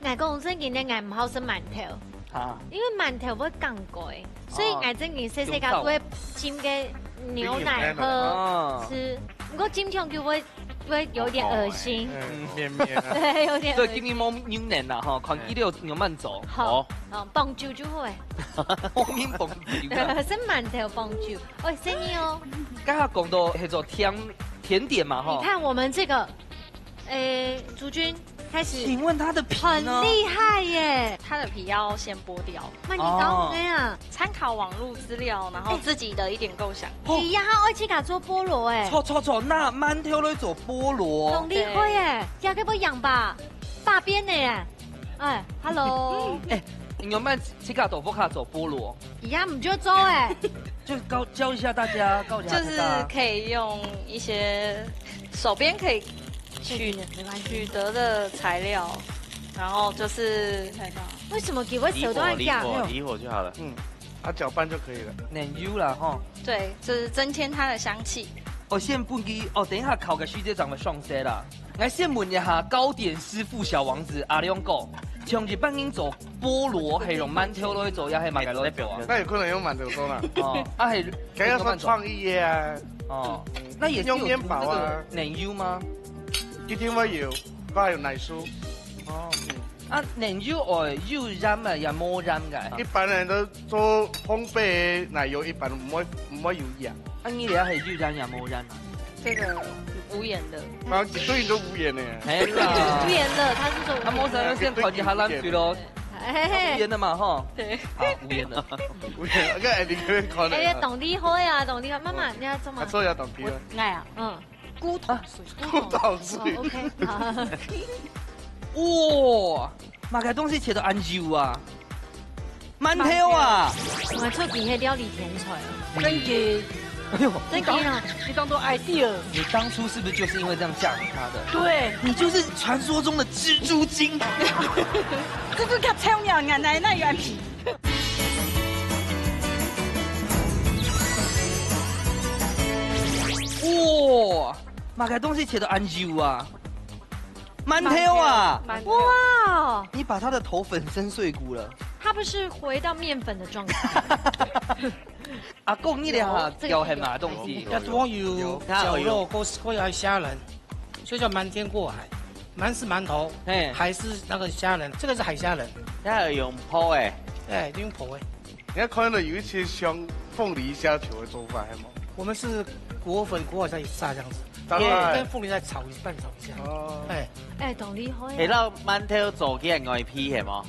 𠊎講正經个，𠊎毋好食饅頭，啊，因為饅頭會哽過，所以𠊎正經細細个會浸个牛奶喝哦，吃，毋過浸上去會會有點噁心，嗯，綿綿啊。對，有點噁心。所以今日無牛奶啦吼，看佢有仰般做。好，哦，放酒就好誒，我明放酒啊。係饅頭放酒，哦，生意哦。剛剛講到係做甜甜點嘛吼你，看我們這個，誒，竹君開始請問它的皮很呢？厲害耶，它的皮要先剝掉，那你搞什麼呀？參考網路資料，然後自己的一點構想。你呀，愛去給做菠蘿誒，錯錯錯，拿饅頭來做菠蘿很。厲害耶，這個不一樣吧？百變的耶，哎，hello，哎，你有沒有自家在屋下做菠蘿？你呀，毋就做誒，就教教一下大家，教一下就是大家。可以用一些手邊可以取沒關係。取得的材料，然後就是為什麼給我手都按這樣？離火，離火，離火就好了。啊，攪拌就可以了。奶油啦吼。对，就是增添它的香气。哦，先不给哦，等一下烤个时间咱们上色啦。来，先问一下糕点师傅小王子阿良哥，像一般人做菠萝，还用馒头落去做，也还蛮个落去做啊？那有可能用馒头做啦。哦，啊还，可以说创意耶啊。哦，那也是有涂这个奶油吗？一定会有，还有奶酥。哦，啊，奶油哦，有染啊，也无染个。一般人都做烘焙奶油，一般毋会毋会有染。啊，你了解有染也无染啊？这个无盐的。啊，一堆人都无盐呢。哎啦，无盐的，他是说无盐的。啊，我想要先考一下咱水咯。哎，无盐的嘛吼。对。好，无盐的。无盐，跟艾迪这边考的。哎，懂厉害啊，懂厉害。妈妈，你要做吗？他说要懂皮了。我，哎呀，嗯。 古董水，古董水。哦，OK，好。哇，买个东西切到恁幼啊？馒头啊！我出去是料理天才哦。真的。哎呦，真的哦。你当做 idea。你当初是不是就是因为这样嫁给他的？对。你就是传说中的蜘蛛精。蜘蛛精超妙，俺奶奶原皮。 哇，买个东西切到恁幼啊？馒头啊！哇，你把他的头粉身碎骨了。他不是回到面粉的状态。阿公，你俩有很嘛东西？要多有绞肉或是或要虾仁，所以叫瞒天过海。瞒是馒头，哎，还是那个虾仁，这个是海虾仁。那有用泡哎，哎，用泡哎。 你看看到有一些像凤梨虾球的做法，还有吗？我们是裹粉裹好再撒这样子，当然。跟凤梨再炒一拌炒一下。哦。哎，哎，懂厉害啊。你知道馒头做个外皮系吗？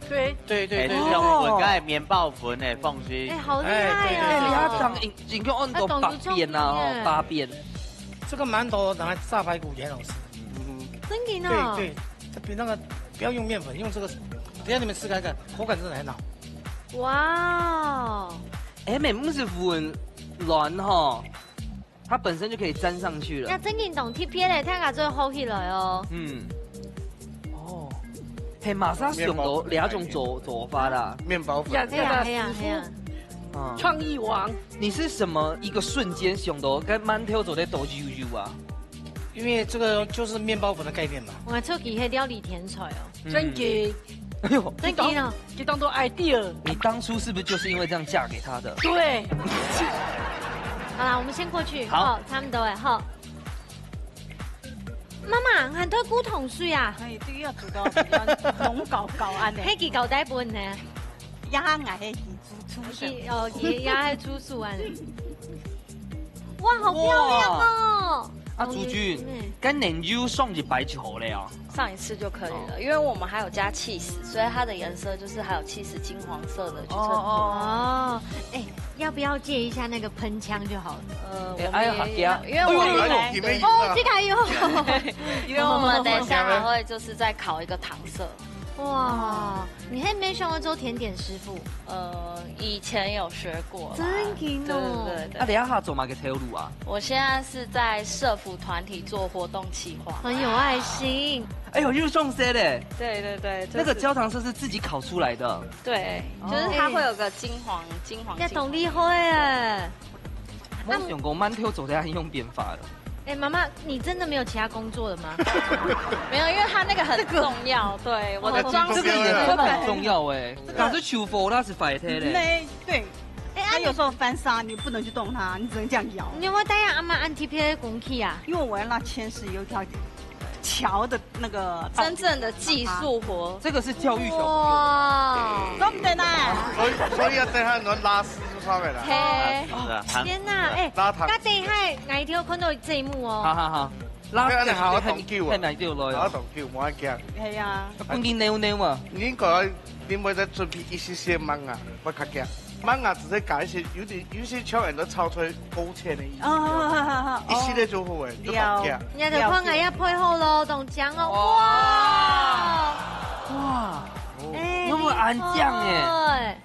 对。对对对。像粉，刚才面包粉的放心。哎，好厉害哦。哎，你要讲，应该按到八边啊，哦，八边。这个馒头拿来炸排骨也很好吃。嗯。真的呢。对对，这比那个不要用面粉，用这个，等一下你们试看看，口感真的很好。 哇哦！哎，毋使分卵吼，它本身就可以沾上去了。那真正懂特別咧，大家做好起來哦。嗯。哦，嘿，馬上想到兩種做做法啦。面包粉。呀，係啊，係啊，係啊。啊，創意王。你是什麼一個瞬間想到跟饅頭做得多油油啊？因為這個就是面包粉的概念嘛。我出去係料理天才哦。真的。哎呦，真的哦。 就当做 idea。你当初是不是就是因为这样嫁给他的？对。好啦，我们先过去。好。哦，差不多哎，好。妈妈，很多古桶水啊。哎，对，要煮到比较浓搞搞安的。黑给搞呆本呢？呀，俺黑给煮出手。哦，也也还煮熟安。哇，好漂亮哦！哇。啊，朱军，嗯。跟奶油上一擺就好了啊。 上一次就可以了，哦。因为我们还有加 cheese，所以它的颜色就是还有 cheese 金黄色的去衬托。哦，哎，要不要借一下那个喷枪就好了？呃，哎，我们也，哎呀，好香。因为我们，哎呦，哎呦，哎呦。哦，这个还有。因为我们等一下还会就是再烤一个糖色。哇，你还没想要做甜点师傅？呃，以前有学过啦。真的哦。对对对对。啊，等一下做嘛个头路啊？ 我现在是在社福团体做活动企划。很有爱心。哎呦，又上色嘞！对对对，就是那个焦糖色是自己烤出来的。对，哦。就是它会有个金黄，金黄金黄。要懂厉害哎。没想过馒头做得用变化了。哎，妈妈，你真的没有其他工作了吗？没有，因为它那个很重要，对，我的装饰。这个也真的很重要哎，这个搞出去佛那是白天嘞。没，对，哎，啊，你他有时候翻砂，你不能去动它，你只能这样摇。你有没有带阿妈按 T P A 工具啊？因为我要让千世有一条桥的那个真正的技术活。这个是教育小朋友的。哇，真的呢。所以，所以要带他们拉丝就上来了。嘿。啊，是啊，糖。天哪，哎，拉糖。那等一下，哪一天看到这一幕哦？好好好，拉丝不要好好懂救啊。太难救了哟。好好懂救，我要讲。哎呀。不给扭扭嘛。你应该另外再准备一些些芒啊，我看讲。 芒啊，直接改一些，有点，有些像人都炒出来勾芡的意思，哦，好好好好，一系列就好诶，就绑架。了。人家就看人家配合咯，懂讲哦，哇，哇，哎，那么安酱哎。厉害。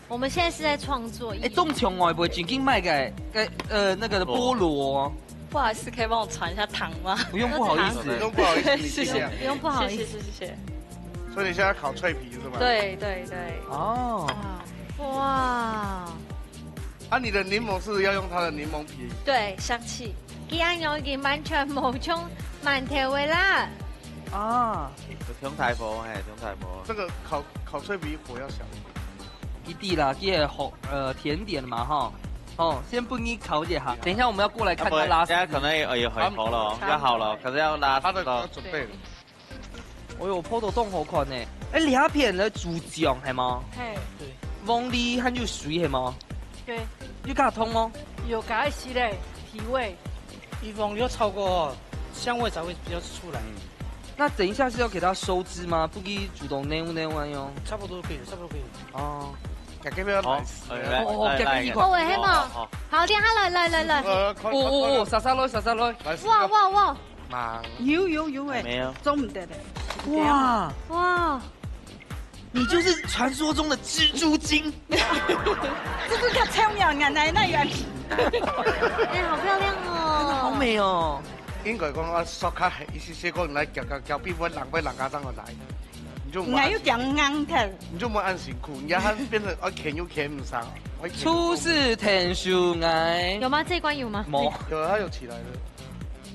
我们现在是在创作意义。哎，冻穷哦，不会，紧紧卖给，给，呃，那个菠萝哦。不好意思，可以帮我传一下糖吗？不用不好意思。不用不好意思，谢谢。你尽量。不用不好意思。谢谢，谢谢，谢谢。所以你现在烤脆皮是吗？对，对，对。哦。哇，啊，你的檸檬是不是要用它的檸檬皮？對，香氣。佢恁樣已經完全無像饅頭个啦。啊，有中大火，嘿，中大火。这个烤烤脆皮火要小一点。一滴啦，这个好呃甜点嘛哈。哦，先分你烤一下，等一下我们要过来看它拉丝。等下可能也也很好了，要好了，可是要拉他的丝了他。准备了，哎呦，泡到当好看呢。哎，两片来煮酱系吗？嘿，黄梨还有水系吗？對，有加汤吗？有加一些嘞，提味。以黄梨炒过，香味才会比较出来。那等一下是要给它收汁吗？不给煮到黏黏啊哟。差不多可以了，差不多可以了。哦，改变要好来吃，来来哦哦来来一个。好好，我黑嘛。好，好，等一下来来来来来。呃，快哦哦哦，快快莎莎来，莎莎来。来吃哇哇哇忙。有有有哎，没有。做毋得的。哇，哇！你就是传说中的蜘蛛精。这个叫超妙，原来那原哎，好漂亮哦。好美哦。应该讲啊，说较黑，意思是讲来搞搞搞，比阮人比人家长得来，你就，𠊎还有点硬头，你就莫按辛苦，你让它变成啊，钳又钳不上，初试天修爱。有吗？这一关有吗？没。有它有起来了，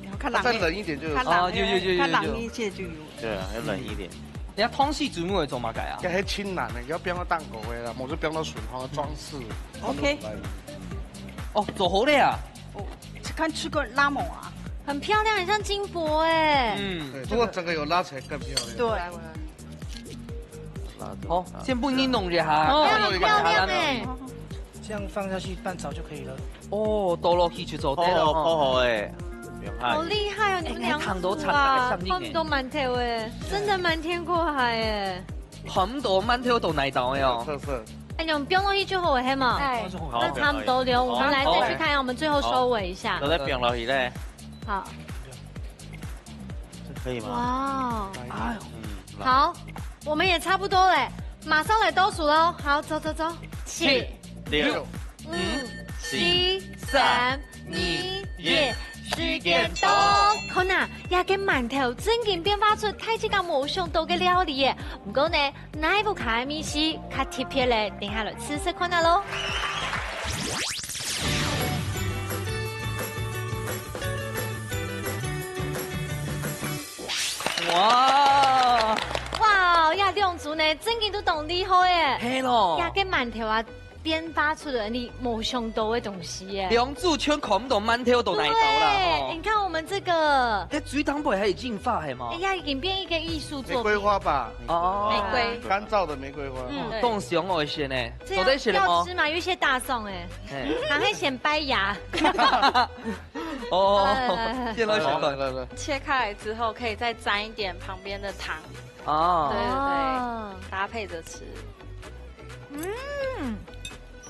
然后看冷它再冷一点就有。看冷，哦有有有有有看冷一些就有。对啊，要冷一点。人家汤匙煮木会做嘛个啊？这还清难呢，要变到蛋糕味啦，我是变到纯好装饰。 OK，哦，做好了呀。看出个拉姆啊，很漂亮，很像金箔哎。嗯，对，如果整个有拉起来更漂亮。对，好，先分你弄一下。哦，看到一个很漂亮哎。这样放下去拌炒就可以了。哦，倒落去就做泡得了好泡哈。好哎，不用怕好。厉害哦！你们两组啊，哎，糖都差不多像你呢。看不到馒头哎，真的瞒天过海哎。很多馒头都拿到的哦。特色。哎，你们不用东西就好了，黑嘛。哎放，松好那差不多了，我们来再去看一下，我们最后收尾一下都。在冰落去嘞，好，可以吗？哇，哎呦，嗯，好，我们也差不多嘞，马上来倒数喽。好，走走走，七、六、五、四、七、三、二、一，时间到。看啊，这个馒头正经变化出大自家无想到个料理耶。不过呢，哪一部卡米西较特别嘞？等一下来试试看啊喽。哇，哇，呀，两组呢，正经都当厉害耶。黑咯。呀，个馒头啊，变化出了你无想到的东西耶。两组全看不到馒头都拿到了对，吼你。看我们这个，这水塘背还有进化系吗哎？呀，已经变一个艺术玫作品。瑰花吧，哦，玫瑰干燥的玫瑰花。嗯嗯，当香哦，现在。这做得样要吃吗？吃的吗？有一些大蒜哎，哎，还会显白牙。哦来来来，现在喜欢。来来来，切开来之后，可以再沾一点旁边的糖，哦对，哦，搭配着吃。嗯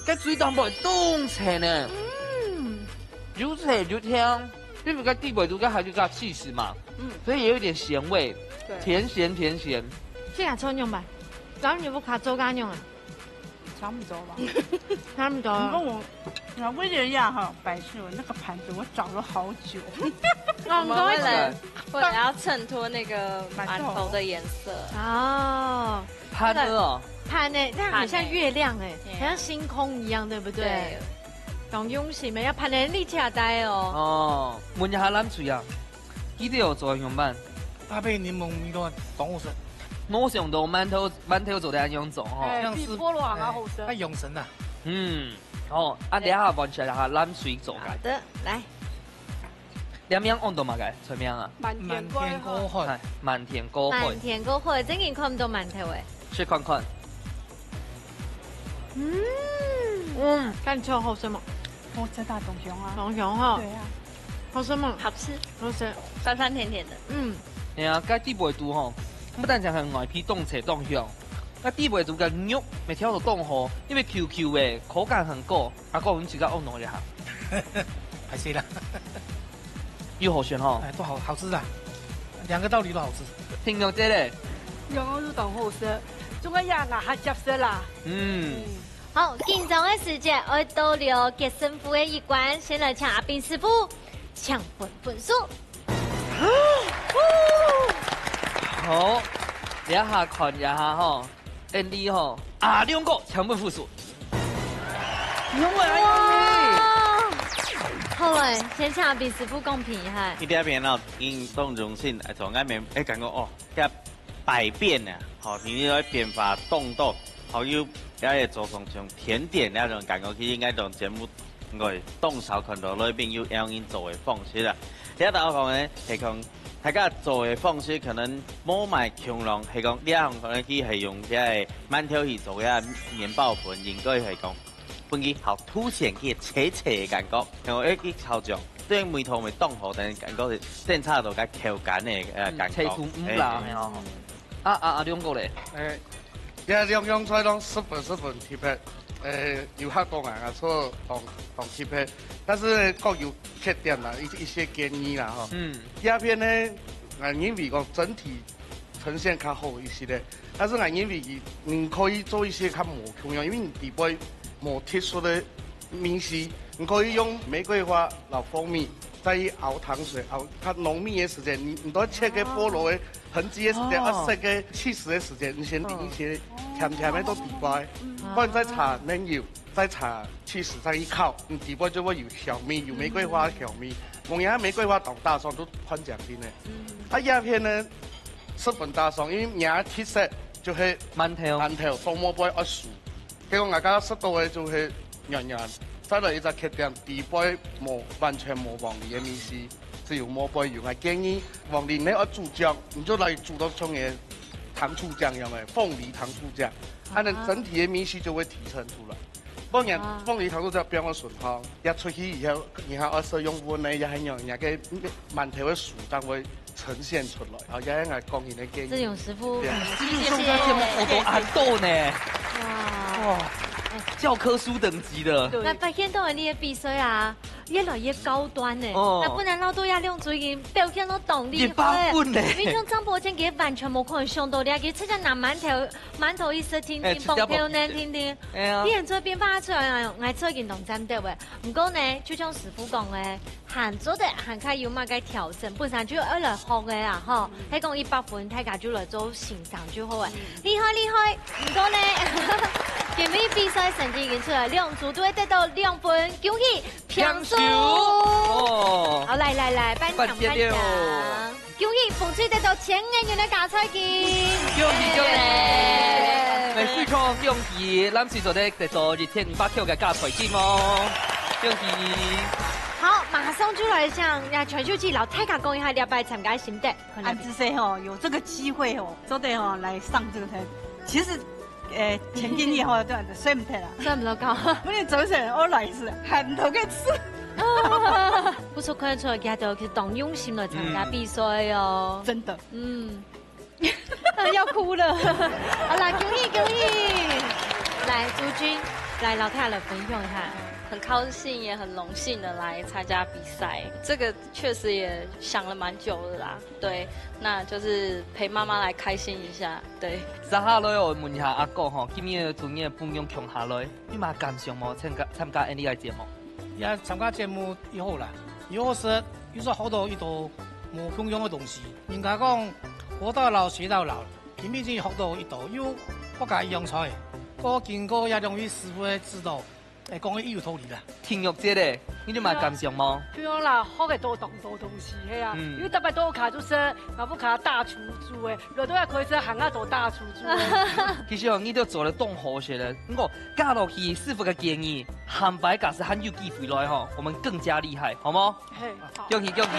这水塘背当脆呢，嗯，又脆又甜，因为个底背都个还有个 cheese 嘛，嗯，所以也有点咸味，对，甜咸甜咸。这样抽用吧，然后你不卡周干用啊？差不多吧。差不多。你跟我，我跟你一样哈，百事，我那个盘子我找了好久。哦，我们为你跟我一起了为了要衬托那个馒头的颜色，哦，盘子哦，盘呢，这样很像月亮哎，对很像星空一样，对不对对？，当用心的，要盘的力气大哦。哦，问一下蓝水啊，记得有做样板，搭配檸檬蜜个当好食。我想到馒头馒头做得样做哦。哎，像是比菠萝还要好吃哎，。太养生了。嗯，好，啊，等一下换起来哈，蓝水做个。好的，来，两名安到嘛个，出名啊，满天过海，哎，满天过海满，天过海，真经看不到馒头哎。吃看看。嗯，看起来好吃吗？哦，这大东西啊。红熊哈，对啊，好吃吗？好吃，好吃。酸酸甜甜的。嗯，哎呀，该底背肚吼，不但讲很外皮冻脆冻香，那底背肚个肉没挑到冻好，因为 Q Q 哎，口感很够，啊，够我们自家安到一下，还是啦，又好选哈，哎，都好好吃啊，两个道理都好吃。听到这嘞，羊肉都当好食，中间也拿下接食啦。嗯，好，紧张的时节，爱到了决胜负的一关，先来请阿斌师傅抢分分数。好，这下看一下哈，Andy 哈，啊，两个抢分分数，哇，好嘞，先請李師傅講評一下。佢這片哦，已經當用心，哎，從來沒，哎，感覺哦，這百變啊，吼，你愛變化當多，好有，也會做成像甜點那種感覺，其實應該這種節目，應該當少看到內面有恁樣做个方式啦。這道講呢，係講大家做个方式可能無麼共樣，係講這項可能佢係用這个饅頭去做个麵包粉，應該係講 分佢好凸顯佢脆脆个感覺，然後一炒醬，對味道會當好，但是感覺係正差到个口感个，呃，嗯，感覺。脆度毋啦，哎。嘿哦。啊，啊，啊，龍哥咧？哎，這兩樣菜攏十分十分特別，哎，有客講啊，啊，說當，當特別，但是呢，各有缺點啦，一，一些建議啦，吼。嗯。這片呢，啊，認為講整體 呈現較好一些个。但是𠊎認為佢，你可以做一些較無共樣，因為你底背無特殊个味緒，你可以用玫瑰花、老蜂蜜，再去熬糖水，熬較濃密个時間，你，你都切个菠蘿个痕跡个時間，哦。啊，塞个起司个時間，你先淋一些甜甜个到底背，嗯。不然再炒奶油。 再炒起司再一烤，你底背就會有香味，有玫瑰花的香味。嗯。往年玫瑰花當大蒜都看獎品呢。嗯。啊，這片呢，十分大蒜，因為人家特色就係饅頭。饅頭，當無會愛酥。結果𠊎剛剛食到个就係軟軟，再來一隻缺點，底背無，完全無黃梨个味緒，只有無會有。𠊎建議黃梨你愛煮醬，你就來煮到像个糖醋醬樣个，鳳梨糖醋醬，它的整體的味緒就會提升出來。 當然，啊。鳳梨糖醋醬比較順哈，也出去以後，你還愛使用溫个，也還有人家个饅頭个酥當會呈現出來，好，也應該講你的建議。志勇師傅，對啊。謝謝。師傅上這節目好多安豆呢。哇。哇，哎。教科書等級的。對。那發現到你的比賽啊，越來越高端呢。哦。那不然老多亞龍最近表現都當厲害。一百分呢。平常張伯謙佢完全無可能想到，你還可以直接拿饅頭，饅頭一食，聽聽，哎，吃掉。放掉呢，聽聽。 哎呀。你現在變化出來啊，𠊎最近當讚得个。毋過呢，就像師傅講个，還做得還較有麼个調整，本身就愛來學个啊，吼。嗯。係講一百分，大家就來做欣賞就好个。嗯。厲害，厲害！毋過呢，今日比賽成績已經出來，兩組都會得到兩分，恭喜平手。平手。哦。好，來，來，來，頒獎，頒獎。頒獎了。 恭喜紅隊得到千元个加菜金！恭喜，恭喜！耶！來，非常恭喜藍隊做得得到一千五百塊个加菜金哦！恭喜！好，馬上就來向呀，全秀記摎大家講一下這擺參加个心得。恁仔細吼，有這個機會吼，做得吼來上這個台。其實 誒，前幾日吼，對，睡毋忒啦。睡毋著覺。本來早晨我來是喊頭个吃。不錯，看得出來，佢都係當用心來參加比賽哦。嗯。真的。嗯。要哭了。好啦，恭喜，恭喜！來，朱君，來，摎大家來分享一下。很高興，也很榮幸的來參加比賽。這個確實也想了蠻久的啦。 對，那就是陪媽媽來開心一下，對。接下來𠊎問一下阿哥吼，今日同你个朋友共下來，有麼感想無？參加，參加𠊎俚个節目。也參加節目以後啦，有好食，有時學到一道無共樣个東西。人家講，活到老，學到老，今日已經學到一道，又學到一樣菜，過經過也兩位師傅个指導， 哎，講个有道理啦。挺肉節咧，你有麼个感想無？對啊，對啊啦，學个多當多東西，係啊。嗯。因為特別到屋下就係，𠊎屋下大廚煮个，來到這開始還較多大廚煮个。其實哦，你都做得當好勢咧。毋過，加落去師傅个建議，下擺假使還有機會來吼，我們更加厲害，好無？嘿，好。恭喜，恭喜！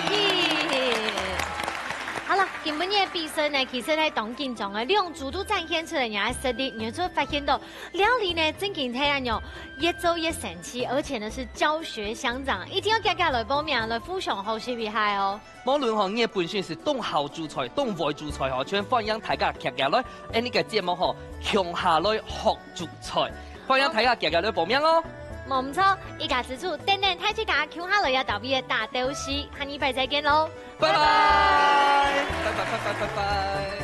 好啦，今晡日个比賽呢，其實係當緊張个，兩組都展現出來人个實力，你就發現到 料理呢，正經係恁樣，越做越神奇，而且呢是教學相長，一定要遽遽來報名，來互相學習一下哦。無論吼，你个本身係當好煮菜、當會煮菜吼，全歡迎大家遽遽來，𠊎俚个節目吼，共下來學煮菜，歡迎大家遽遽來報名哦。無毋著，一家之煮，等等大自家共下來也特別个大鬥詩，下禮拜再見咯。拜拜，拜拜，拜拜，拜拜。